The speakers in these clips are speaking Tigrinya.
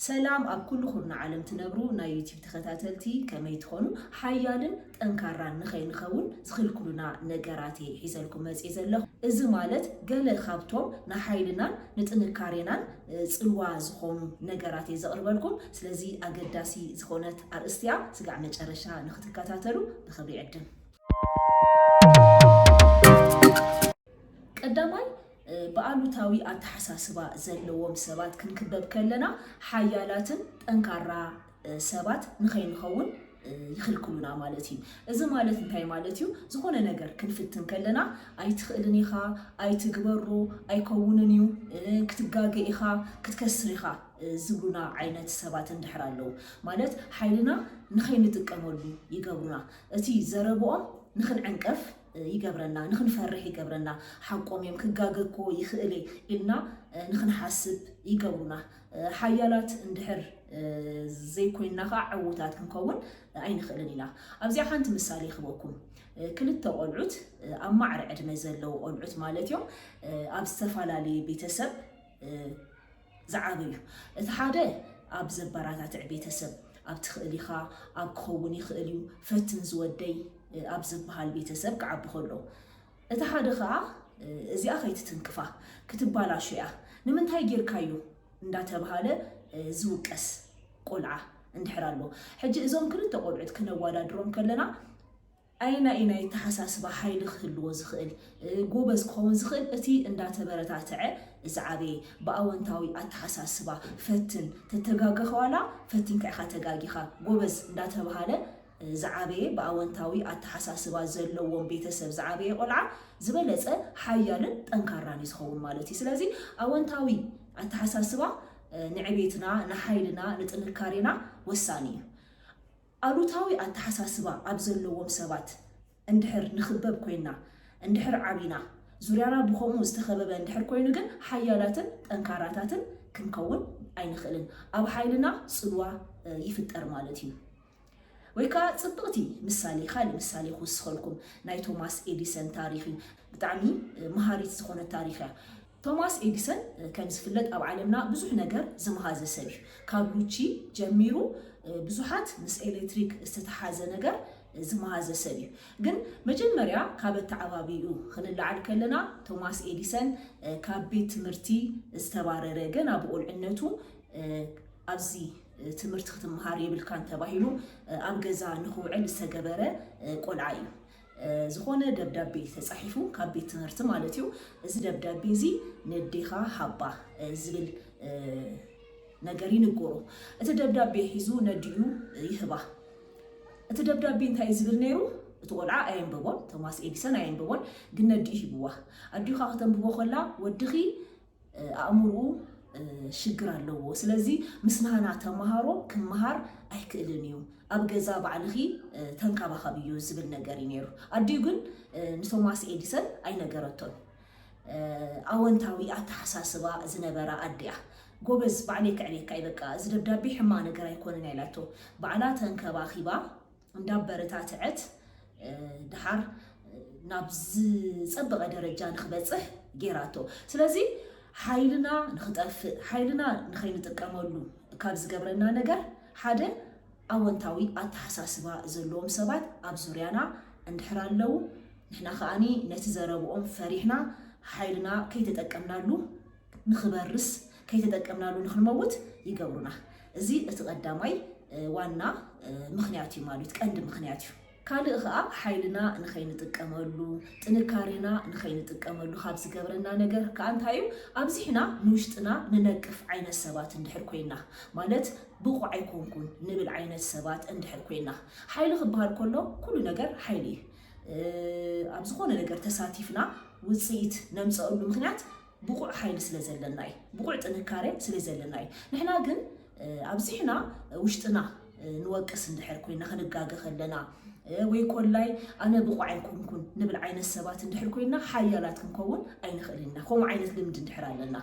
ሰላም ኣብ ኩሉ ኩርናዕ ዓለም ትነብሩ ናይ ዩቲብ ተኸታተልቲ፣ ከመይ ትኾኑ? ሓያልን ጠንካራን ንኸይንኸውን ዝኽልክሉና ነገራት እየ ሒዘልኩም መፅእ ዘለኹ። እዚ ማለት ገለ ካብቶም ንሓይልናን ንጥንካሬናን ጽልዋ ዝኾኑ ነገራት እየ ዘቕርበልኩም። ስለዚ ኣገዳሲ ዝኾነት ኣርእስቲ እያ። ስጋዕ መጨረሻ ንኽትከታተሉ ብኽብሪ ይዕድም። ቀዳማይ፣ ብኣሉታዊ ኣተሓሳስባ ዘለዎም ሰባት ክንክበብ ከለና፣ ሓያላትን ጠንካራ ሰባት ንኸይንኸውን ይኽልክሉና ማለት እዩ። እዚ ማለት እንታይ ማለት እዩ? ዝኾነ ነገር ክንፍትን ከለና፣ ኣይትኽእልን ኢኻ፣ ኣይትግበሮ፣ ኣይከውንን እዩ፣ ክትጋገ ኢኻ፣ ክትከስር ኢኻ ዝብሉና ዓይነት ሰባት እንድሕር ኣለዉ፣ ማለት ሓይልና ንኸይንጥቀመሉ ይገብሩና። እቲ ዘረብኦም ንኽንዕንቀፍ ይገብረና፣ ንኽንፈርሕ ይገብረና። ሓቆም እዮም፣ ክጋገ እኮ ይኽእል እየ ኢልና ንኽንሓስብ ይገብሩና። ሓያላት እንድሕር ዘይኮይንና ከዓ ዕዉታት ክንከውን ኣይንኽእልን ኢና። ኣብዚኣ ሓንቲ ምሳሌ ክህበኩም። ክልተ ቆልዑት፣ ኣብ ማዕረ ዕድመ ዘለዉ ቆልዑት ማለት እዮም፣ ኣብ ዝተፈላለየ ቤተሰብ ዝዓበዩ። እቲ ሓደ ኣብ ዘበራታትዕ ቤተሰብ፣ ኣብ ትኽእል ኢኻ፣ ኣብ ክኸውን ይኽእል እዩ፣ ፈትን ዝወደይ ኣብ ዝበሃል ቤተሰብ ክዓቢ ከሎ፣ እቲ ሓደ ኸዓ እዚኣ ከይትትንክፋ፣ ክትባላሾ እያ፣ ንምንታይ ጌርካዮ እንዳተባሃለ ዝውቀስ ቆልዓ እንድሕር ኣሎ። ሕጂ እዞም ክልተ ቆልዑት ክነወዳድሮም ከለና፣ ኣየናይ ናይ ኣተሓሳስባ ሓይሊ ክህልዎ ዝኽእል፣ ጎበዝ ክኸውን ዝኽእል? እቲ እንዳተበረታትዐ ዝዓበየ፣ ብኣወንታዊ ኣተሓሳስባ፣ ፈትን፣ ተተጋገኻ ዋላ ፈቲንካ ኢኻ ተጋጊኻ፣ ጎበዝ እንዳተባሃለ ዝዓበየ፣ ብኣወንታዊ ኣተሓሳስባ ዘለዎም ቤተሰብ ዝዓበየ ቆልዓ ዝበለጸ ሓያልን ጠንካራን እዩ ዝኸውን ማለት እዩ። ስለዚ ኣወንታዊ ኣተሓሳስባ ንዕቤትና፣ ንሓይልና፣ ንጥንካሬና ወሳኒ እዩ። ኣሉታዊ ኣተሓሳስባ ኣብ ዘለዎም ሰባት እንድሕር ንኽበብ ኮይንና፣ እንድሕር ዓቢና፣ ዙርያና ብኸምኡ ዝተኸበበ እንድሕር ኮይኑ ግን፣ ሓያላትን ጠንካራታትን ክንከውን ኣይንኽእልን። ኣብ ሓይልና ጽልዋ ይፍጠር ማለት እዩ። ወይ ከዓ ጽብቕቲ ምሳሌ፣ ካልእ ምሳሌ ክውስኸልኩም፣ ናይ ቶማስ ኤዲሰን ታሪኽ እዩ። ብጣዕሚ መሃሪት ዝኾነት ታሪኽ እያ። ቶማስ ኤዲሰን ከም ዝፍለጥ ኣብ ዓለምና ብዙሕ ነገር ዝመሃዘ ሰብ እዩ። ካብ ሉቺ ጀሚሩ ብዙሓት ምስ ኤሌክትሪክ ዝተተሓዘ ነገር ዝመሃዘ ሰብ እዩ። ግን መጀመርያ ካብ ኣተዓባብይኡ ክንለዓል ከለና፣ ቶማስ ኤዲሰን ካብ ቤት ትምህርቲ ዝተባረረ፣ ገና ብቆልዕነቱ ኣብዚ ትምህርቲ ክትመሃር የብልካን ተባሂሉ ኣብ ገዛ ንኽውዕል ዝተገበረ ቆልዓ እዩ። ዝኾነ ደብዳቤ ተጻሒፉ ካብ ቤት ትምህርቲ ማለት እዩ። እዚ ደብዳቤ እዚ ነዴኻ ሃባ ዝብል ነገር ይንገሮ። እቲ ደብዳቤ ሒዙ ነዲኡ ይህባ። እቲ ደብዳቤ እንታይ እዩ ዝብል ነይሩ? እቲ ቆልዓ ኣየንበቦን፣ ቶማስ ኤዲሰን ኣየንበቦን፣ ግን ነዲኡ ሂብዋ። ኣዲኻ ከተንብቦ ከላ፣ ወድኺ ኣእምርኡ ሽግር ኣለዎ። ስለዚ ምስ ናህና ተምሃሮ ክምሃር ኣይክእልን እዩ። ኣብ ገዛ ባዕልኺ ተንከባኸብዮ ዝብል ነገር እዩ ነይሩ። ኣዲኡ ግን ንቶማስ ኤዲሰን ኣይነገረቶን። ኣወንታዊ ኣተሓሳስባ ዝነበራ ኣዲኣ፣ ጎበዝ፣ ባዕለይ ከዕብየካ እየ፣ በቃ፣ እዚ ደብዳቤ ሕማቕ ነገር ኣይኮነን ኢላቶ። ባዕላ ተንከባኺባ፣ እንዳበረታትዐት፣ ድሓር ናብ ዝጸበቐ ደረጃ ንኽበጽሕ ጌራቶ። ስለዚ ሓይልና ንኽጠፍእ፣ ሓይልና ንኸይንጥቀመሉ ካብ ዝገብረና ነገር ሓደ፣ ኣወንታዊ ኣተሓሳስባ ዘለዎም ሰባት ኣብ ዙርያና እንድሕር ኣለዉ፣ ንሕና ከኣኒ ነቲ ዘረብኦም ፈሪሕና፣ ሓይልና ከይተጠቀምናሉ ንኽበርስ፣ ከይተጠቀምናሉ ንኽንመውት ይገብሩና። እዚ እቲ ቀዳማይ ዋና ምኽንያት እዩ፣ ማለት ቀንዲ ምኽንያት እዩ። ካልእ ኸኣ፣ ሓይልና ንኸይንጥቀመሉ፣ ጥንካሬና ንኸይንጥቀመሉ ካብ ዝገብረና ነገር ከኣ እንታይ እዩ? ኣብዚሕና ንውሽጥና ንነቅፍ ዓይነት ሰባት እንድሕር ኮይና፣ ማለት ብቑዕ ኣይኮንኩን ንብል ዓይነት ሰባት እንድሕር ኮይና። ሓይሊ ክበሃል ከሎ ኩሉ ነገር ሓይሊ እዩ። ኣብ ዝኾነ ነገር ተሳቲፍና ውጽኢት ነምጸኣሉ ምኽንያት ብቑዕ ሓይሊ ስለ ዘለና እዩ። ብቑዕ ጥንካሬ ስለ ዘለና እዩ። ንሕና ግን ኣብዚሕና ውሽጥና ንወቅስ እንድሕር ኮይና፣ ክንጋገ ከለና፣ ወይ ኮላይ ኣነ ብቑዕ ኣይኮንኩን ንብል ዓይነት ሰባት እንድሕር ኮይና፣ ሓያላት ክንከውን ኣይንኽእልን ኢና። ከምኡ ዓይነት ልምዲ እንድሕር ኣለና፣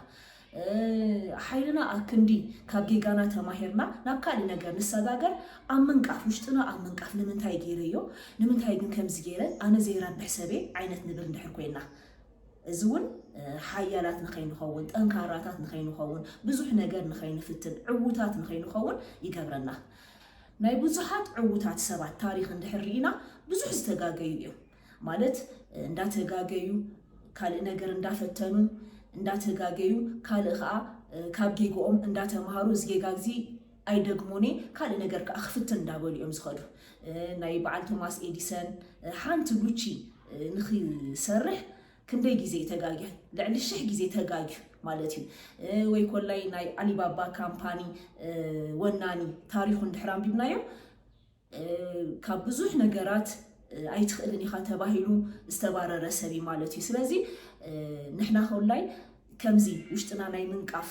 ሓይልና ኣክንዲ ካብ ጌጋና ተማሂርና ናብ ካልእ ነገር ንሰጋገር፣ ኣብ ምንቃፍ፣ ውሽጥና ኣብ ምንቃፍ፣ ንምንታይ ገይረዮ? ንምንታይ ግን ከምዚ ገይረ? ኣነ ዘይረብሕ ሰበይ ዓይነት ንብል እንድሕር ኮይና፣ እዚ እውን ሓያላት ንኸይንኸውን፣ ጠንካራታት ንኸይንኸውን፣ ብዙሕ ነገር ንኸይንፍትን፣ ዕዉታት ንኸይንኸውን ይገብረና። ናይ ብዙሓት ዕዉታት ሰባት ታሪኽ እንድሕር ርኢና ብዙሕ ዝተጋገዩ እዮም። ማለት እንዳተጋገዩ፣ ካልእ ነገር እንዳፈተኑ፣ እንዳተጋገዩ፣ ካልእ ኸዓ ካብ ጌግኦም እንዳተምሃሩ፣ እዚ ጌጋ እዚ ኣይደግሞን እየ፣ ካልእ ነገር ከዓ ክፍትን እንዳበሉ እዮም ዝኸዱ። ናይ በዓል ቶማስ ኤዲሰን ሓንቲ ጉቺ ንኽሰርሕ ክንደይ ግዜ ተጋግዩ? ልዕሊ ሽሕ ግዜ ተጋግዩ ማለት እዩ። ወይ ኮላይ ናይ ኣሊባባ ካምፓኒ ወናኒ ታሪኹ እንድሕር ኣንቢብናዮ፣ ካብ ብዙሕ ነገራት ኣይትኽእልን ኢኻ ተባሂሉ ዝተባረረ ሰብ እዩ ማለት እዩ። ስለዚ ንሕና ኮላይ ከምዚ ውሽጥና ናይ ምንቃፍ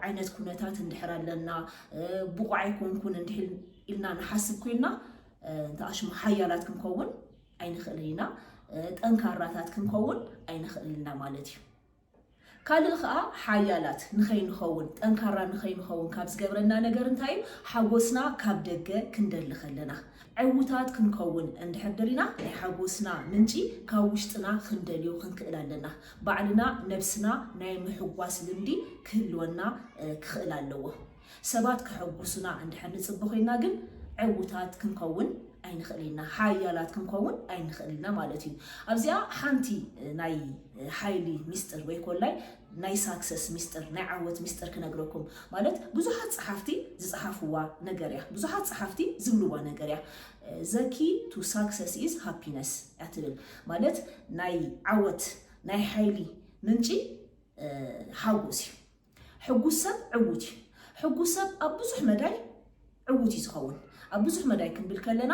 ዓይነት ኩነታት እንድሕር ኣለና፣ ብቑዕ ኣይኮንኩን እንድሕር ኢልና ንሓስብ ኮይንና፣ እንተኣሽሙ ሓያላት ክንከውን ኣይንኽእልን ኢና፣ ጠንካራታት ክንከውን ኣይንኽእልን ኢና ማለት እዩ። ካልእ ኸዓ ሓያላት ንኸይንኸውን፣ ጠንካራ ንኸይንኸውን ካብ ዝገብረና ነገር እንታይ እዩ? ሓጎስና ካብ ደገ ክንደሊ ከለና። ዕዉታት ክንከውን እንድሕር ደሊና፣ ናይ ሓጎስና ምንጪ ካብ ውሽጥና ክንደልዮ ክንክእል ኣለና። ባዕልና ነብስና ናይ ምሕጓስ ልምዲ ክህልወና ክኽእል ኣለዎ። ሰባት ከሐጉሱና እንድሕር ንጽበ ኮይና ግን ዕዉታት ክንከውን ኣይንኽእል ኢና፣ ሓያላት ክንከውን ኣይንኽእል ኢና ማለት እዩ። ኣብዚኣ ሓንቲ ናይ ሓይሊ ሚስጥር ወይ ኮላይ ናይ ሳክሰስ ሚስጥር፣ ናይ ዓወት ሚስጥር ክነግረኩም። ማለት ብዙሓት ጸሓፍቲ ዝጸሓፍዋ ነገር እያ፣ ብዙሓት ጸሓፍቲ ዝብልዋ ነገር እያ። The key to success is happiness እያ ትብል። ማለት ናይ ዓወት ናይ ሓይሊ ምንጪ ሓጎስ እዩ። ሕጉስ ሰብ ዕዉት እዩ። ሕጉስ ሰብ ኣብ ብዙሕ መዳይ ዕዉት እዩ ዝኸውን። ኣብ ብዙሕ መዳይ ክንብል ከለና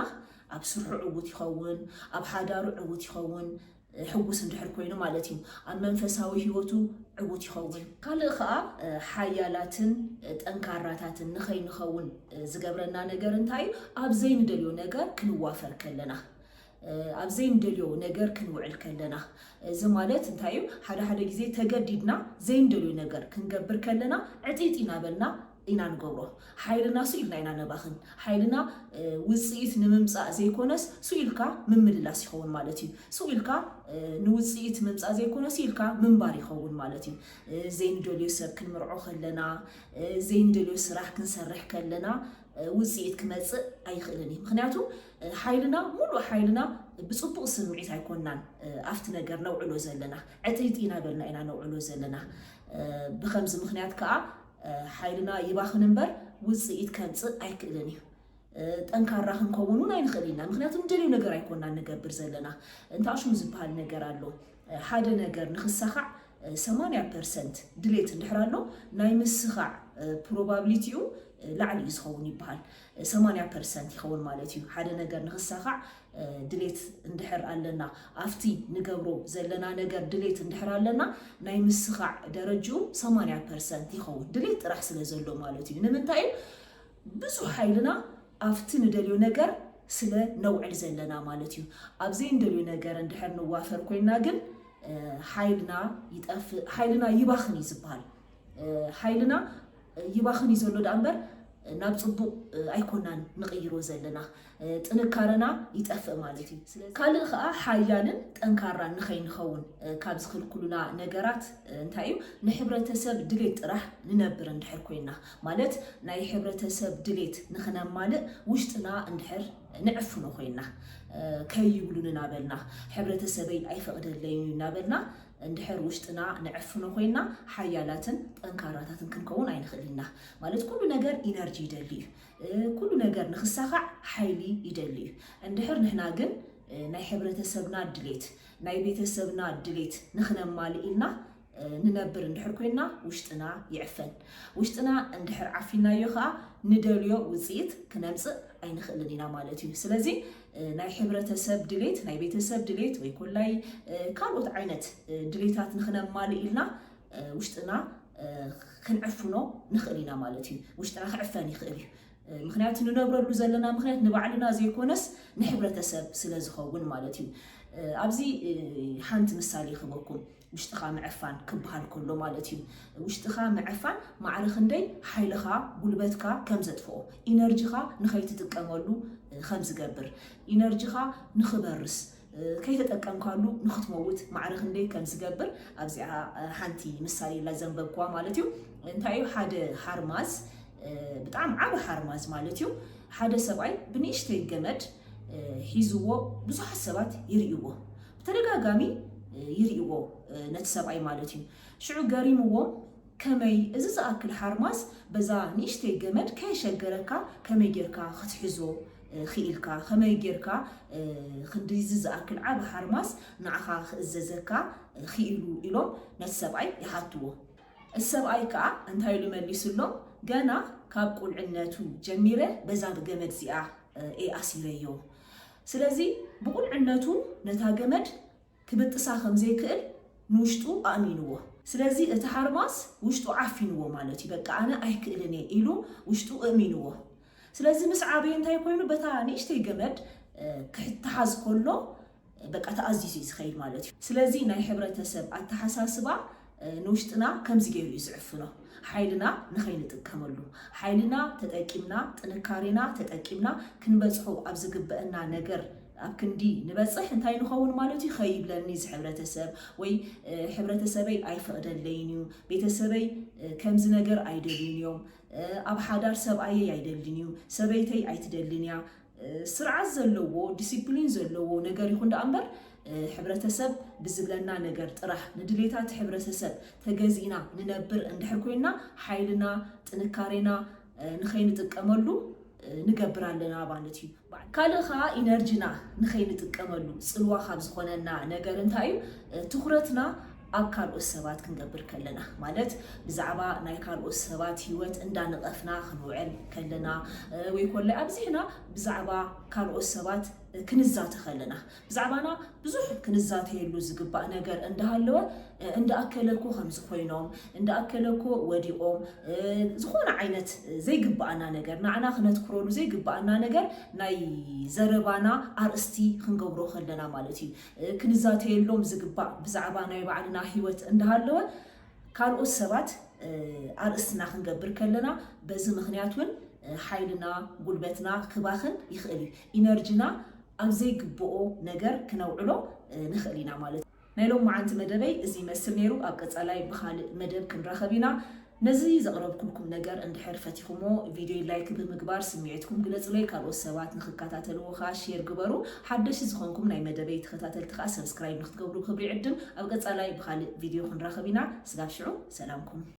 ኣብ ስርሑ ዕዉት ይኸውን፣ ኣብ ሓዳሩ ዕዉት ይኸውን፣ ሕጉስ እንድሕር ኮይኑ ማለት እዩ። ኣብ መንፈሳዊ ህይወቱ ዕዉት ይኸውን። ካልእ ኸዓ ሓያላትን ጠንካራታትን ንኸይንኸውን ዝገብረና ነገር እንታይ እዩ? ኣብ ዘይንደልዮ ነገር ክንዋፈር ከለና፣ ኣብ ዘይንደልዮ ነገር ክንውዕል ከለና። እዚ ማለት እንታይ እዩ? ሓደ ሓደ ግዜ ተገዲድና ዘይንደልዮ ነገር ክንገብር ከለና ዕጢጥ እናበልና ኢና ንገብሮ። ሓይልና ስኢልና ኢና ነባኽን። ሓይልና ውፅኢት ንምምፃእ ዘይኮነስ ስኢልካ ምምልላስ ይኸውን ማለት እዩ። ስኢልካ ንውፅኢት ምምፃእ ዘይኮነ ስኢልካ ምንባር ይኸውን ማለት እዩ። ዘይንደልዮ ሰብ ክንምርዖ ከለና፣ ዘይንደልዮ ስራሕ ክንሰርሕ ከለና ውፅኢት ክመፅእ ኣይኽእልን እዩ። ምክንያቱ ሓይልና፣ ሙሉእ ሓይልና ብፅቡቕ ስምዒት ኣይኮንናን ኣብቲ ነገር ነውዕሎ ዘለና። ዕጥይጥ እናበልና ኢና ነውዕሎ ዘለና። ብኸምዚ ምክንያት ከዓ ሓይልና ይባኽን እምበር ውፅኢት ከምፅእ ኣይክእልን እዩ። ጠንካራ ክንከውን እውን ኣይንኽእል ኢና። ምክንያቱ ንደልዮ ነገር ኣይኮንናን ንገብር ዘለና። እንታሽሙ ዝበሃል ነገር ኣሎ። ሓደ ነገር ንክሳኻዕ ሰማንያ ፐርሰንት ድሌት እንድሕር ኣሎ፣ ናይ ምስኻዕ ፕሮባብሊቲኡ ላዕሊ እዩ ዝኸውን ይበሃል። ሰማንያ ፐርሰንት ይኸውን ማለት እዩ። ሓደ ነገር ንክሳኻዕ ድሌት እንድሕር ኣለና፣ ኣብቲ ንገብሮ ዘለና ነገር ድሌት እንድሕር ኣለና፣ ናይ ምስኻዕ ደረጅኡ ሰማንያ ፐርሰንት ይኸውን፣ ድሌት ጥራሕ ስለ ዘሎ ማለት እዩ። ንምንታይ እዩ? ብዙሕ ሓይልና ኣብቲ ንደልዮ ነገር ስለ ነውዕል ዘለና ማለት እዩ። ኣብ ዘይንደልዮ ነገር እንድሕር ንዋፈር ኮይና ግን ሓይልና ይጠፍእ፣ ሓይልና ይባኽን እዩ ዝበሃል። ሓይልና ይባኽን እዩ ዘሎ ደኣ እምበር ናብ ፅቡቕ ኣይኮናን ንቕይሮ ዘለና። ጥንካረና ይጠፍእ ማለት እዩ። ስለዚ ካልእ ከዓ ሓያልን ጠንካራን ንኸይንኸውን ካብ ዝኽልክሉና ነገራት እንታይ እዩ? ንሕብረተሰብ ድሌት ጥራሕ ንነብር እንድሕር ኮይና፣ ማለት ናይ ሕብረተሰብ ድሌት ንኽነማልእ ውሽጥና እንድሕር ንዕፍኖ ኮይና፣ ከይብሉኒ እናበልና፣ ሕብረተሰበይ ኣይፈቕደለይን እዩ እናበልና እንድሕር ውሽጥና ንዕፍኖ ኮይና፣ ሓያላትን ጠንካራታትን ክንከውን ኣይንኽእል ኢና። ማለት ኩሉ ነገር ኢነርጂ ይደሊ እዩ። ኩሉ ነገር ንኽሳኻዕ ሓይሊ ይደሊ እዩ። እንድሕር ንሕና ግን ናይ ሕብረተሰብና ድሌት፣ ናይ ቤተሰብና ድሌት ንኽነማልእ ኢልና ንነብር እንድሕር ኮይና ውሽጥና ይዕፈን። ውሽጥና እንድሕር ዓፊናዮ ከዓ ንደልዮ ውፅኢት ክነምፅእ ኣይንኽእልን ኢና ማለት እዩ። ስለዚ ናይ ሕብረተሰብ ድሌት፣ ናይ ቤተሰብ ድሌት ወይ ኮላይ ካልኦት ዓይነት ድሌታት ንኽነማልእ ኢልና ውሽጥና ክንዕፍኖ ንኽእል ኢና ማለት እዩ። ውሽጥና ክዕፈን ይኽእል እዩ። ምክንያቱ ንነብረሉ ዘለና ምክንያት ንባዕልና ዘይኮነስ ንሕብረተሰብ ስለ ዝኸውን ማለት እዩ። ኣብዚ ሓንቲ ምሳሌ ክህበኩም። ውሽጥኻ ምዕፋን ክበሃል ከሎ ማለት እዩ። ውሽጥኻ ምዕፋን ማዕረ ክንደይ ሓይልኻ፣ ጉልበትካ ከም ዘጥፍኦ፣ ኢነርጂኻ ንኸይትጥቀመሉ ከም ዝገብር፣ ኢነርጂኻ ንኽበርስ፣ ከይተጠቀምካሉ ንክትመውት ማዕረ ክንደይ ከም ዝገብር ኣብዚኣ ሓንቲ ምሳሌ ላ ዘንበብኩዋ ማለት እዩ። እንታይ እዩ ሓደ ሓርማዝ፣ ብጣዕሚ ዓቢ ሓርማዝ ማለት እዩ። ሓደ ሰብኣይ ብንእሽተይ ገመድ ሒዝዎ ብዙሓት ሰባት ይርእይዎ፣ ብተደጋጋሚ ይርእይዎ ነቲ ሰብኣይ ማለት እዩ። ሽዑ ገሪምዎም፣ ከመይ እዚ ዝኣክል ሓርማዝ በዛ ንእሽተይ ገመድ ከየሸገረካ ከመይ ጌርካ ክትሕዞ ክኢልካ፣ ከመይ ጌርካ ክንዲዚ ዝኣክል ዓቢ ሓርማዝ ንዓኻ ክእዘዘካ ክኢሉ ኢሎም ነቲ ሰብኣይ ይሓትዎ። እቲ ሰብኣይ ከኣ እንታይ ኢሉ መሊስሎም? ገና ካብ ቁልዕነቱ ጀሚረ በዛ ገመድ እዚኣ እየ ኣሲረዮ። ስለዚ ብቁልዕነቱ ነታ ገመድ ክብጥሳ ከም ዘይክእል ንውሽጡ ኣእሚንዎ። ስለዚ እቲ ሓርማዝ ውሽጡ ዓፊንዎ ማለት እዩ። በቃ ኣነ ኣይክእልን እየ ኢሉ ውሽጡ እእሚንዎ። ስለዚ ምስ ዓበየ እንታይ ኮይኑ በታ ንእሽተይ ገመድ ክተሓዝ ከሎ በቃ ተኣዚዙ እዩ ዝኸይድ ማለት እዩ። ስለዚ ናይ ሕብረተሰብ ኣተሓሳስባ ንውሽጥና ከምዚ ገይሩ እዩ ዝዕፍኖ። ሓይልና ንኸይንጥቀመሉ፣ ሓይልና ተጠቂምና፣ ጥንካሬና ተጠቂምና ክንበጽሖ ኣብ ዝግበአና ነገር ኣብ ክንዲ ንበጽሕ እንታይ ንኸውን ማለት እዩ? ከይብለኒ እዚ ሕብረተሰብ ወይ ሕብረተሰበይ ኣይፈቕደለይን እዩ፣ ቤተሰበይ ከምዚ ነገር ኣይደልዩን እዮም፣ ኣብ ሓዳር ሰብኣየይ ኣይደልን እዩ፣ ሰበይተይ ኣይትደልን እያ። ስርዓት ዘለዎ፣ ዲሲፕሊን ዘለዎ ነገር ይኹን ደኣ እምበር፣ ሕብረተሰብ ብዝብለና ነገር ጥራሕ ንድሌታት ሕብረተሰብ ተገዚእና ንነብር እንድሕር ኮይና ሓይልና፣ ጥንካሬና ንኸይንጥቀመሉ ንገብር ኣለና ማለት እዩ። ካልእ ኸዓ ኢነርጂና ንኸይንጥቀመሉ ጽልዋ ካብ ዝኾነና ነገር እንታይ እዩ? ትኹረትና ኣብ ካልኦት ሰባት ክንገብር ከለና፣ ማለት ብዛዕባ ናይ ካልኦት ሰባት ህይወት እንዳነቐፍና ክንውዕል ከለና፣ ወይ ኮላይ ኣብዚሕና ብዛዕባ ካልኦት ሰባት ክንዛተ ከለና፣ ብዛዕባና ብዙሕ ክንዛተየሉ ዝግባእ ነገር እንዳሃለወ፣ እንዳኣከለ እኮ ከምዚ ኮይኖም፣ እንዳኣከለ እኮ ወዲቖም፣ ዝኾነ ዓይነት ዘይግባኣና ነገር፣ ንዓና ክነትኩረሉ ዘይግባኣና ነገር ናይ ዘረባና ኣርእስቲ ክንገብሮ ከለና ማለት እዩ። ክንዛተየሎም ዝግባእ ብዛዕባ ናይ ባዕልና ህይወት እንዳሃለወ ካልኦት ሰባት ኣርእስትና ክንገብር ከለና በዚ ምኽንያት እውን ሓይልና፣ ጉልበትና ክባኽን ይኽእል እዩ። ኢነርጂና ኣብ ዘይግብኦ ነገር ክነውዕሎ ንኽእል ኢና ማለት እዩ። ናይ ሎም መዓንቲ መደበይ እዚ ይመስል ነይሩ። ኣብ ቀጻላይ ብኻልእ መደብ ክንራኸብ ኢና። ነዚ ዘቕረብኩልኩም ነገር እንድሕር ፈቲኹሞ ቪድዮ ላይክ ብምግባር ስምዒትኩም ግለጹለይ። ካልኦት ሰባት ንኽከታተልዎ ኸኣ ሼር ግበሩ። ሓደሽቲ ዝኾንኩም ናይ መደበይ ተኸታተልቲ ኸኣ ሰብስክራይብ ንክትገብሩ ክብሪ ዕድም። ኣብ ቀጻላይ ብኻልእ ቪድዮ ክንራኸብ ኢና። ስጋብ ሽዑ ሰላምኩም።